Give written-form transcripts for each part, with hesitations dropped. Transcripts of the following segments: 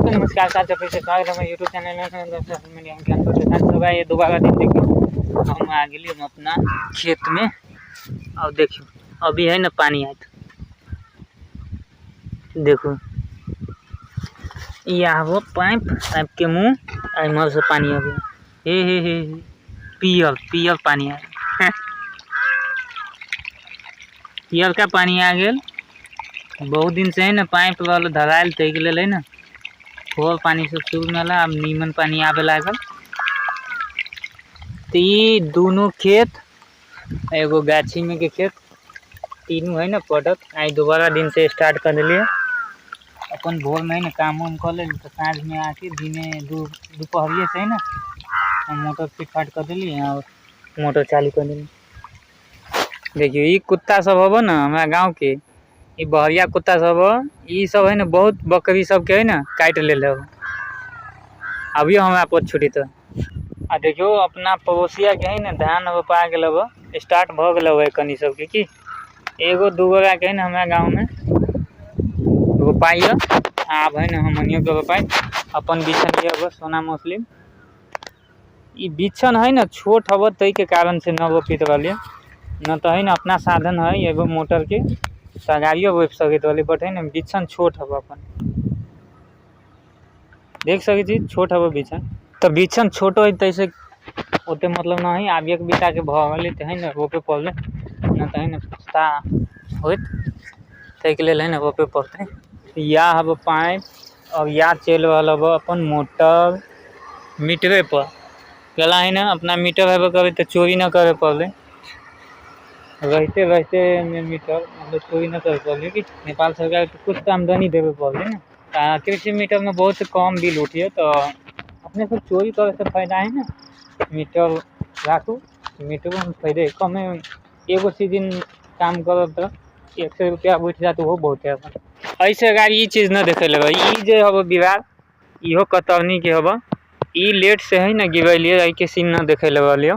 दोस्तों नमस्कार, साथ फिर से स्वागत है यूट्यूब चैनल में। ये दोबारा दिन देखियो हम आ गेली हम अपना खेत में। और देखियो अभी है ना पानी आयत, देखो यह वो पाइप, पाइप के मुँह इधर से पानी आ गया। हे हे हे हे पियल पियल पानी आ गया, पियल का पानी आ गया। बहुत दिन से है ना पाइप वाला धरायल तै के लेल है ना खूब पानी सब शुरू में आला, अब नीमन पानी आवे लागल। तो ये दोनों खेत एगो गाछी में के खेत तीनों है ना पटत। आई दोबारा दिन से स्टार्ट कर दिलिए अपन भोर में है ना काम वाम कर ले, तो साँझ में आके दिने दोपहरिए से है ना मोटर फिट फाट कर दिलिए और मोटर चालू कर दिलिए। देखियो ये कुत्ता सब हबो ना हमारा गाँव के, ये बहरिया कुत्ता सब हो, ये सब है ना बहुत बकरी सब के है ना काट ले हो। अभी हमरा पर छुटी तो आ देखियो अपना पड़ोसिया के है ना धान रोपा गेल हो, स्टार्ट भ गेल हो कनी सब के, की एगो दूगो के है ना हमारा गाँव में रोपाई। आब है ना हमनियो के रोपाई अपन बिछन के सोना मुस्लिम। ई बिछन है ना छोट हब तै के कारण से न रोपित रहिए, न तो है ना अपना साधन है एगो मोटर के तगारियो रोपि सकैत रहली, बट है ना बिछन छोट हब अपन देख सकै छी छोट हब बिछन। तो बिछन छोटो है तैसे ओते मतलब न है, आब एक बीता के भऽ गेलै तऽ है ना रोपे पड़लै, न तऽ है ना पछता होइत, ताहिके लेल है ना रोपे पड़तै। या हब पाइप और या चलि रहल हब अपन मोटर मीटरे पर। केला है ना अपना मीटर हेबे करै तऽ चोरी न करे पड़लै, रहते रहते मीटर मतलब चोरी न करे पड़लै कि नेपाल सरकार के कुछ तऽ आमदनी देबे पड़लै ना। कृषि मीटर में बहुत कम बिल उठिए, तो अपने सब चोरी करे से फायदा है ना मीटर राखू, मीटरों में फायदे कमे एगो सीजन काम करब तो 100 रुपया उठि जायत ओहो बहुत है। ऐसे अगर ई चीज़ न देखे लेबै, ई जे हब बिरार इहो कतरनी के हब, ई लेट से है ना गिरैलिए, एहि के सीन न देखे लेबै।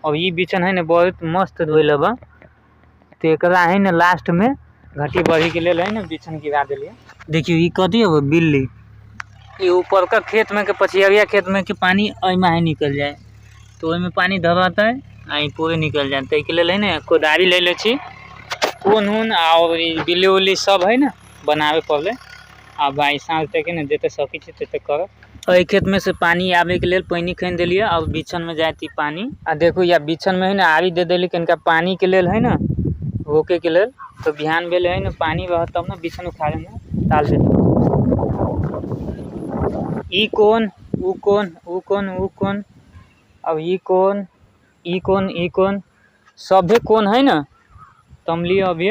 और ई बिछन है ना बहुत मस्त धोइल हब, तो एकरा है ना लास्ट में घटी बढ़ी के लेल है ना बिछन गिरा दिलिए। देखियो ई कथी हब बिल्ली, ई ऊपर का खेत में के पछियरिया खेत में के पानी एहिमे है निकल जाए, तो ओहिमे पानी धरतै आ ई पूरे निकल जाए। ताहिके लेल है ना कोदारी ले लै छी, कोन उन और ई बिल्ली उल्ली सब है ना बनावे पड़लै। आब आइ साँझ तक ने जते सकै छी तते करब। एहि खेत में से पानी आबे के लेल पानी खनि देलियै और बिछन में जायत ई पानी। आ देखू या बिछन में है ना आरी दे देली कनिका पानी के लेल है ना रोके के लेल, तो बिहान भेल है ना पानी रहत तब ना बिछन उखाड़े में ताल देत। ई कोन ऊ कोन ऊ कोन ऊ कोन अब ई कोन ई कोन ई कोन सभे कोन है ना तमली अभी।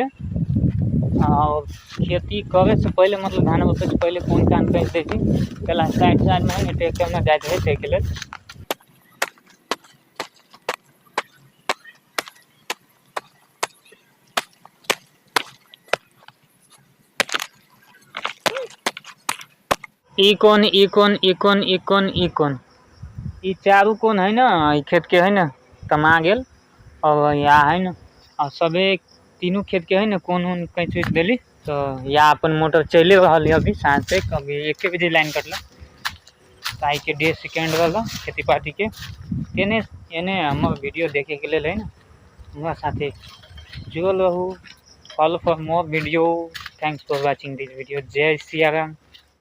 और खेती करे से पहले मतलब धान रोपे से पहले कोन कान कर दै छी, पहला साइड साइड में है ना ट्रैक्टर में जाइत रहे ताहिके लेल। ई कोन ई कोन ई कोन ई कोन ई कोन ई चारू कोन है ना ई खेत के है ना तमा गेल। और यहाँ है ना और सबे तीनों खेत के है ना कोन उन कैंच उच देली। तो या अपन मोटर चले रहल है अभी साँझ तक, अभी 1 बजे लाइन कटल। आइ के डे सेकेंड रहल खेती पाती के। एने एने हमर वीडियो देखे के लेल है ना हमरा साथे जुड़ल रहू। Follow for more video. Thanks for watching this video. जय सियाराम।